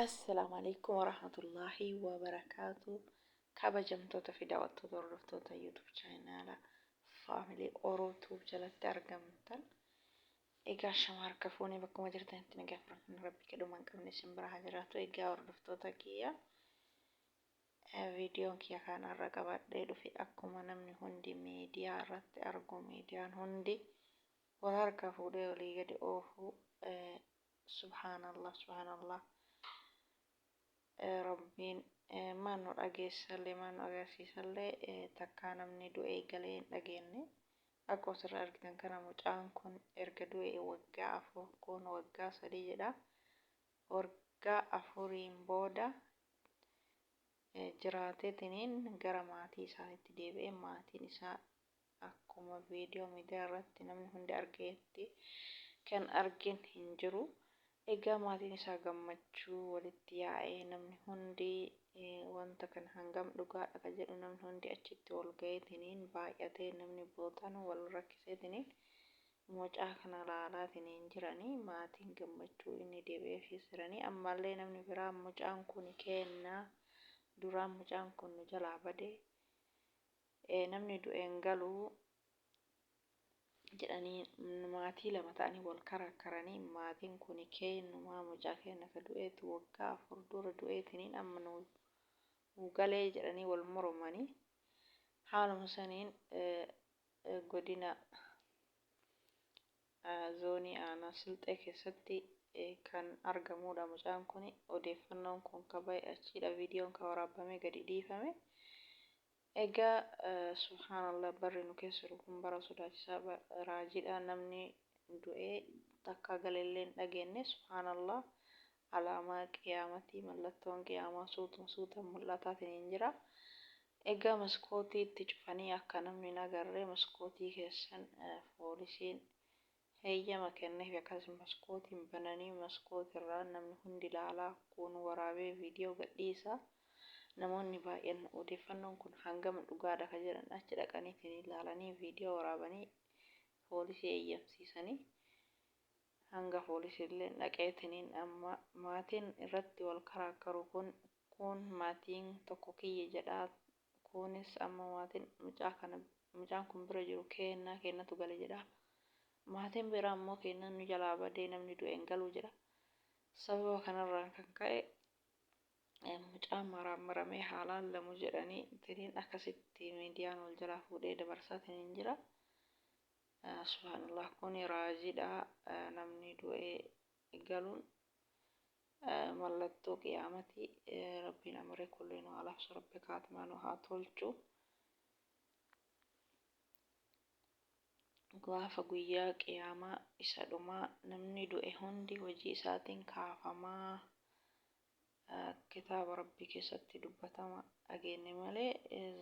Assalaamu alaikum warahmatullaahi wabarakaatu. Kabajamtoota fi daawwattoota hordoftoota YouTube chaanaala Faamilii Oro Tube jalatti argamtan. Egaa shama harka fuunee bakkuma jirtanitti nagaa fi rabbi kadhuma hin qabne isin bira haa jiraatu. Egaa hordoftoota kiyya, viidiyoon kiyya kan har'a qabadhee dhufe akkuma namni hundi miidiyaa irratti argu, miidiyaan hundi wal harka fuudhee olii gadi oofu. Subhaanallah, subhaanallah, Rabbiin maal nu dhageessisallee, maal nu agarsiisallee, takkaa namni du'ee galee hin dhageenne. Akkuma asirra argitan kana, mucaan kun erga du'e waggaa 4, kun waggaa 3 jedha. Waggaa 4n booda jiraateetiniin gara maatii isaatiitti deebi'ee, maatiin isaa akkuma viidiyoo miidiyaa irratti namni hundi argeetti kan argin hin jiru. Egaa maatiin isaa gammachuu walitti yaa'ee, namni hundi wanta kana hangam dhugaadha ka jedhu, namni hundi achitti wal gaheetiniin baay'atee, namni bootaan wal rakkiseetiniin mucaa kana laalaatiniin jiranii, maatiin gammachuu inni deebi'eefis jiranii. Ammallee namni biraa mucaan kun kennaa duraan mucaan kun nu jalaa bade, namni du'e hin galu jedhanii, maatii lama ta'anii wal karakkaranii, maatiin kun keennumaa mucaa keenya ka du'eetu waggaa 4 dura du'eetiniin amma nu galee jedhanii wal moromanii. Haaluma saniin godina zoonii aanaa Silxee keessatti kan argamudha mucaan kun. Odeeffannoon kun ka bahe achiidha, viidiyoon ka waraabamee gadi dhiifame. Egaa subhaanallah, barri nu keessa jiru kun bara sodaachisaa, raajiidha. Namni du'ee takka galellee hin dhageenne. Subhaanallah, alaamaa qiyaamatii, mallattoon qiyaamaa suutuma suutaan mul'ataatiin hin jira. Egaa maskootii itti cufanii akka namni hin agarre, maskootii keessan poolisiin heeyyama kenneef, akkasii maskootiin bananii maskootirraa namni hundi ilaalaa, kun waraabee viidiyoo gadhiisa. Namoonni baay'een odeeffannoon kun hangam dhugaadha ka jedhan achi dhaqaniitiin ilaalanii, viidiyoo waraabanii, poolisii eeyyamsiisanii, hanga poolisiillee dhaqeetiniin. Amma maatiin irratti wal karaakkaru kun maatiin tokko kiyya jedhaa, kunis amma maatiin mucaa kana, mucaan kun bira jiru kennaa kennatu gale jedha, maatiin biraa immoo kennaan nu jalaa badee, namni du'e hin galuu jedha. Sababa kanarraan kan ka'e mucaan maraammaramee haalaan lamu jedhanii tiniin akkasitti miidiyaan wal jalaa fuudhee dabarsaatiin hin jira. Subhaanallah, kun raajiidha. Namni du'ee galuun mallattoo qiyaamati. Rabbiin amree kulli nu haa laafsu, rabbi kaatimaa nu haa tolchu. Gaafa guyyaa qiyaamaa isa dhumaa namni du'e hundi hojii isaatiin kaafamaa kitaaba rabbii keessatti dubbatama dhageenne malee,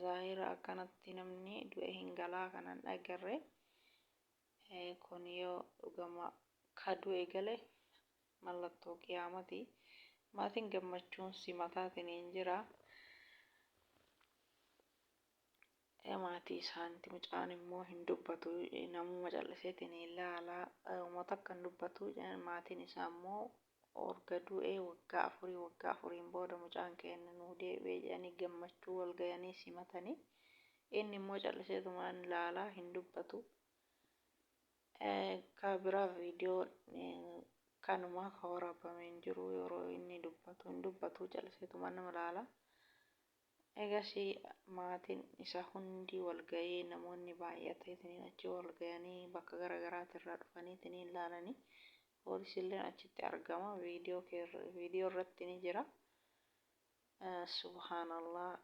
zaahira akkanatti namni du'e hin galaa kanan agarre. Kun yoo dhugama ka du'e gale mallattoo qiyaamati. Maatiin gammachuun simataatiin hin jira. Maatii isaaniiti, mucaan immoo hin dubbatu, namuma calliseetiin ilaala, uummata akka hin dubbatu. Maatiin isaa immoo orga du'ee waggaa 4, waggaa 4n booda mucaan keenya nuu deebi'ee jedhanii gammachuu wal gayanii simatanii, inni immoo calliseetumaan ilaalaa, hin dubbatu. Ka biraa viidiyoo kanumaa ka waraabame hin jiru. Yeroo inni dubbatu hin dubbatu, calliseetumaan nama ilaala. Egasii maatiin isaa hundi wal gayee, namoonni baay'ateetiniin achi wal gayanii, bakka gara garaatirraa dhufaniitiniin ilaalanii, poolisiilleen achitti argama, viidiyoo irratti ni jira. Subhaanallah,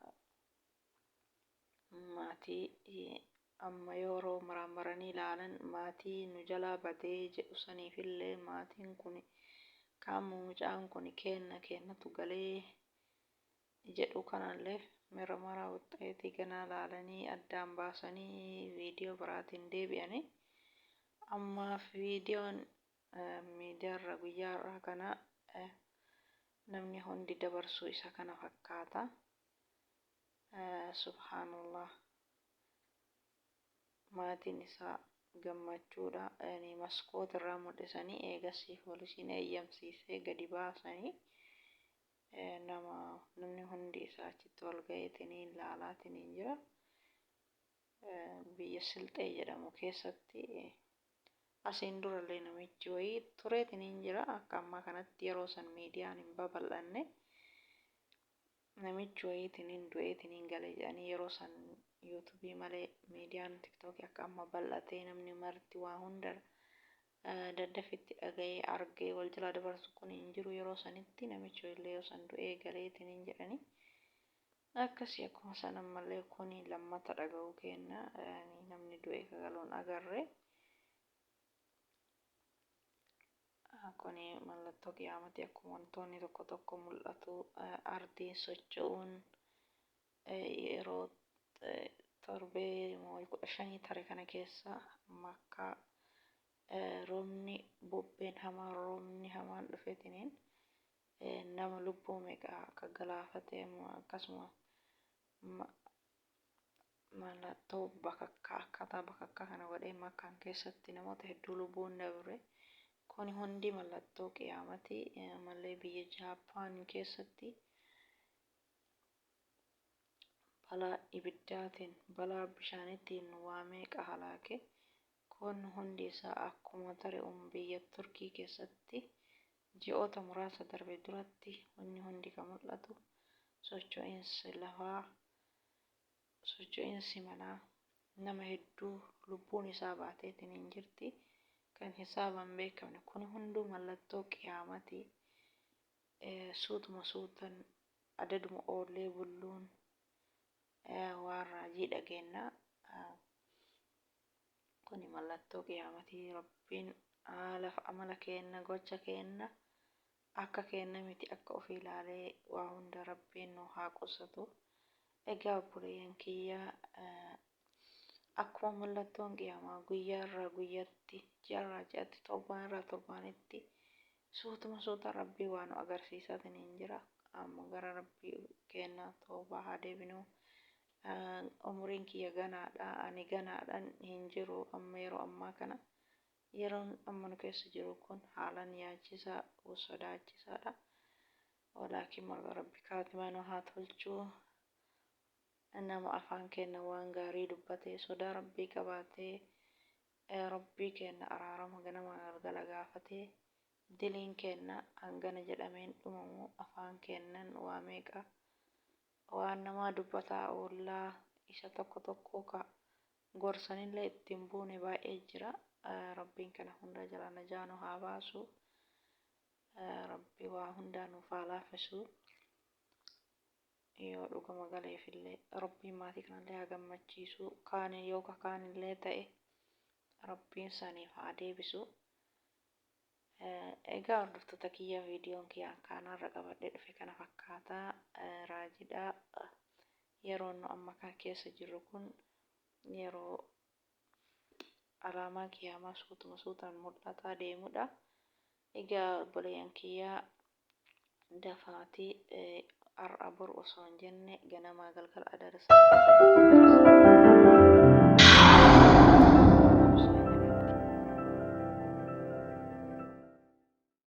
maatii amma yeroo maraammaranii ilaalan, maatii nu jalaa badee jedhu saniifillee, maatiin kun kaamu mucaan kun kenna kennatu galee jedhu kanallee mirmara wuxxeetii ganaa laalanii addaan baasanii viidiyoo biraatiin deebi'anii. Ammaaf viidiyoon miidiyaarra guyyaa har'aa kana namni hundi dabarsuu isa kana fakkaata. Subhaanallah, maatiin isaa gammachuudha maskoota irraa mul'isanii, eegasii poolisiin eeyyamsiisee gadi baasanii. Nama namni hundi isaa achitti wal gaheetiniin laalaatiniin jira. Biyya Silxee jedhamu keessatti asiin durallee namichi wayii tureetiniin jira. Akka ammaa kanatti yeroo san miidiyaan hin babal'anne. Namichi wayiitiniin du'eetiniin gale jedhanii yeroo san yuutuubii malee miidiyaan tiktookii akka amma bal'atee namni marti waa hunda daddafitti dhaga'ee argee wal jalaa dabarsu kun hin jiru yeroo sanitti namichi wayiillee yoo san du'ee galeetiniin jedhanii akkasii akkuma san ammallee kun lammata dhaga'uu kenna namni du'ee kagaluun agarre. Kuni mallattoo qiyaamati akkuma wantoonni tokko tokko mul'atu ardiin socho'uun yeroo torbee 15 tare kana keessa Makkaa roobni bubbeen hamaan roobni hamaan dhufeetiniin nama lubbuu meeqa akka galaafate akkasuma mallattoo bakakkaa akkaataa bakakkaa kana godhee Makkaan keessatti namoota hedduu lubbuun dabre. Kuni hundi mallattoo qiyaamati. Ammallee biyya Jaappaan keessatti balaa ibiddaatiin balaa bishaaniitiin waa meeqa halaake. Kun hundi isaa akkuma tare biyya Turkii keessatti ji'oota muraasa darbe duratti wanni hundi kan mul'atu socho'iinsi lafaa socho'iinsi manaa nama hedduu lubbuun isaa baateetiin hin jirti kan hisaaba hin beekamne kun hunduu mallattoo qiyaamati. Suutuma suutan adaduma oollee bulluun waan raajii dhageenna. Kuni mallattoo qiyaamati. Rabbiin haala amala keenna gocha keenna akka keenna miti akka ofii ilaalee waa hunda Rabbiin nu haa qusatu. Egaa obboleeyyan kiyya akkuma mallattoon qiyaamaa guyyaa irraa guyyatti ji'a irraa ji'atti torbaan irraa torbaanitti suutuma suuta Rabbii waa nu agarsiisaatiin hin jira. Amma gara Rabbii keenna toobaa haa deebinu. Umriin kiyya ganaadha ani ganaadhaan hin jiru amma yeroo ammaa kana yeroon amma nu keessa jiru kun haalaan yaachisaa sodaachisaadha. Walaakin marga Rabbi kaatimaa nu haa tolchuu. Nama afaan keenna waan gaarii dubbatee sodaa Rabbii qabaatee Rabbii keenna araarama ganama galgala gaafatee diliin keenna hangana jedhameen dhumamu afaan keennan waa meeqa waan namaa dubbataa oollaa isa tokko tokko ka gorsanillee ittiin buune baay'ee jira. Rabbiin kana hunda jala najaa nu haa baasu. Rabbi waa hundaa nuuf haa laaffisu. Yoo dhuguma galeefillee Rabbiin maatii kanallee haa gammachiisu. Kaan yoo ka kaanillee ta'e Rabbiin saniif haa deebisu. Egaa hordoftoota kiyya viidiyoon kiyya kanarra qabadhee dhufe kana fakkaata. Raajidha. Yeroon nu amma kan keessa jirru kun yeroo alaamaa qiyaamaa suutuma suutaan mul'ataa deemudha. Egaa obboleeyyan kiyya dafaatii har'a boru osoo hin jenne ganamaa galgala adada